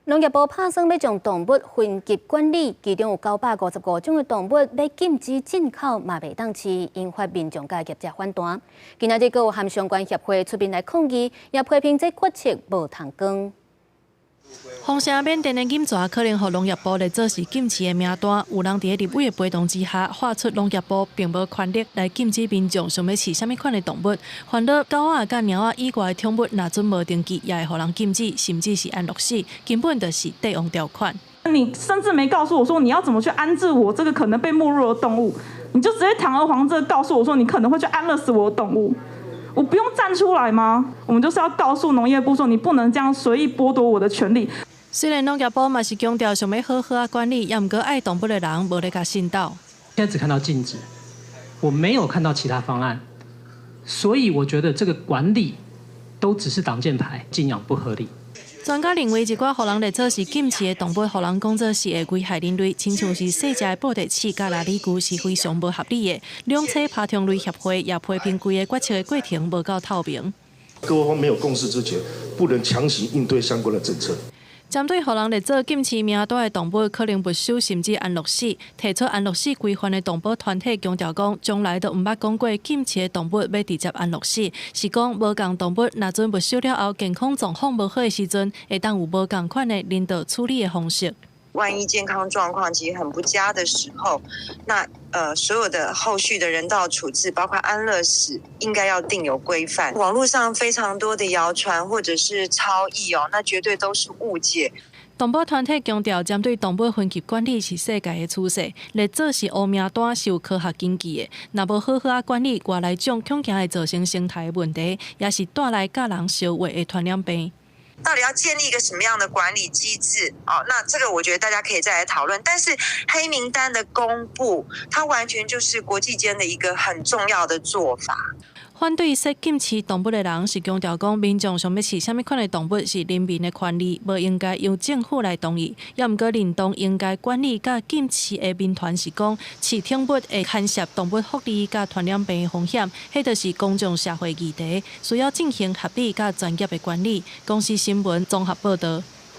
農業部拍算欲將動物分級管理，其中有955種的動物欲禁止進口，嘛袂當飼，引發民眾佮業者反彈。今仔日閣有和相關協會出面來抗議，也批評這決策無通光。豐城緬甸的錦蛇可能予農業部列做是禁飼的名單，有人佇咧立委的陪同之下，喊出農業部並無權力來禁止民眾想欲飼啥物款的動物，煩惱狗仔佮貓仔以外的寵物，若準無登記，也會予人禁止，甚至是安樂死，根本就是帝王條款。你甚至沒告訴我說你要怎麼去安置我這個可能被沒入的動物，你就直接堂而皇之告訴我說你可能會去安樂死我的動物。我不用站出來嗎？我們就是要告訴農業部說，你不能這樣隨意剝奪我的權利。雖然農業部嘛是強調想欲好好仔管理，也毋過愛動物的人無咧共信鬥。現在只看到禁止，我沒有看到其他方案，所以我覺得這個管理都只是擋箭牌，禁養不合理。專家認為，一寡予人列做是禁飼的動物，予人講做是會危害人類，親像是細隻的布袋鼠佮蜊仔龜是非常無合理的。兩棲爬蟲類協會也批評規个決策的過程無夠透明。各方沒有共識之前，不能強行應對相關的政策。針對予人列做禁飼名單的動物，可能沒收甚至安樂死。提出安樂死規範的動保團體強調講，從來都毋捌講過禁飼的動物欲直接安樂死，是講無仝動物若準沒收了後健康狀況無好的時陣，會當有無仝款的人道處理的方式。萬一健康狀況其實很不佳的時候，那所有的後續的人道處置，包括安樂死，應該要定有規範。網絡上非常多的謠傳或者是超譯哦，那絕對都是誤解。動保團體強調，針對動物分級管理是世界的趨勢，列做是烏名單是有科學根據的。若無好好仔管理，外來種恐驚會造成生態的問題，也是帶來佮人相話的傳染病。到底要建立一個什麼樣的管理機制？哦，那這個我覺得大家可以再來討論。但是黑名單的公布，它完全就是國際間的一個很重要的做法。反對設禁飼動物的人是強調講，民眾想欲飼啥物款的動物是人民的權利，無應該由政府來同意。也毋過認同應該管理佮禁飼的民團是講，飼寵物會牽涉動物福利佮傳染病的風險，彼就是公眾社會議題，需要進行合理佮專業的管理。公視新聞綜合報導。